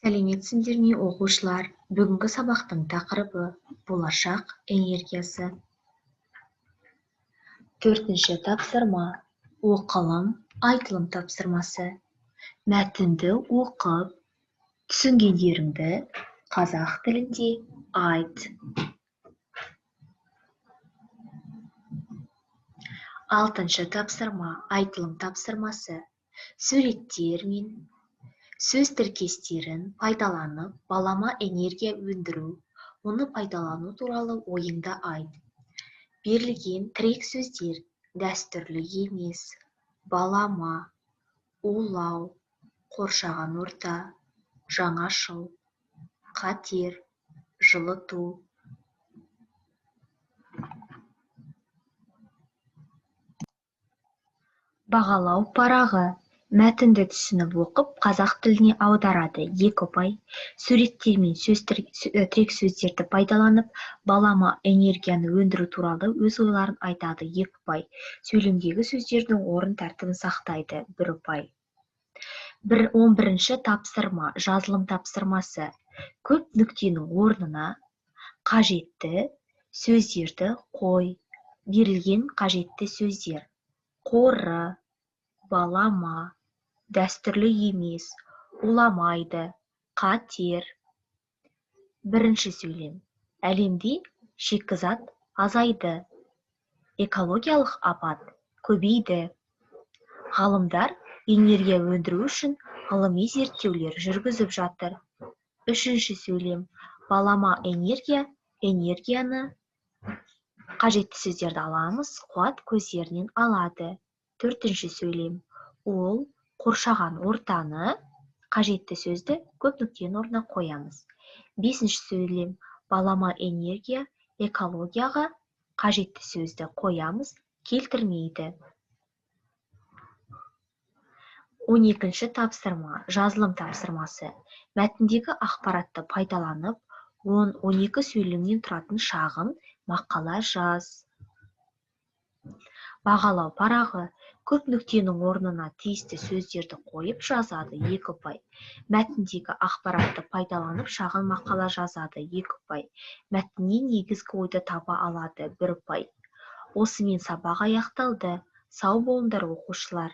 Сәлеметсіңдер ме, оқушылар? Бүгінгі сабақтың тақырыбы болашақ энергиясы. Төртінші тапсырма оқылым, айтылым тапсырмасы. Мәтінді оқып, түсінгендеріңді қазақ тілінде айт. Алтыншы тапсырма айтылым тапсырмасы. Суреттер мен сөз тіркестерін пайдаланып, балама энергия өндіру, оны пайдалану туралы ойыңды айт. Берілген тірек сөздер дәстүрлі емес, балама, улау, қоршаған орта, жаңашыл, қатер, жылыту. Бағалау парағы. Мәтінді түсініп оқып, қазақ тіліне аударады. 2 ұпай. Суреттер мен тірек сөздерді пайдаланып, балама энергияны өндіру туралы өз ойларын айтады. 2 ұпай. Сөйлемдегі сөздердің орын тәртібін сақтайды. 1 ұпай. 11-ші тапсырма, жазылым тапсырмасы. Көп нүктенің орнына қажетті сөздерді қой. Берілген қажетті сөздер: қоры, балама, дәстүрлі емес, уламайды, қатер. Бірінші сөйлем. Әлемде шикізат азайды. Экологиялық апат көбейді. Ғалымдар энергия өндіру үшін ғылыми зерттеулер жүргізіп жатыр. Үшінші сөйлем. Балама энергия, энергияны қажетті сөздерді аламыз, қуат көздерінен алады. Төртінші сөйлем. Ол қоршаған ортаны, қажетті сөзді көп нүктенің орнына қоямыз. Бесінші сөйлем. Балама энергия экологияға қажетті сөзді қоямыз, келтірмейді. 12-ші тапсырма, жазылым тапсырмасы. Мәтіндегі ақпаратты пайдаланып, 10-12 сөйлемнен тұратын шағын мақала жаз. Бағалау парағы. Көп нүктенің орнына тиісті сөздерді қойып жазады. 2 ұпай. Мәтіндегі ақпаратты пайдаланып шағын мақала жазады. 2 ұпай. Мәтіннен негізгі ойды таба алады. 1 ұпай. Осымен сабақ аяқталды. Сау болыңдар, оқушылар.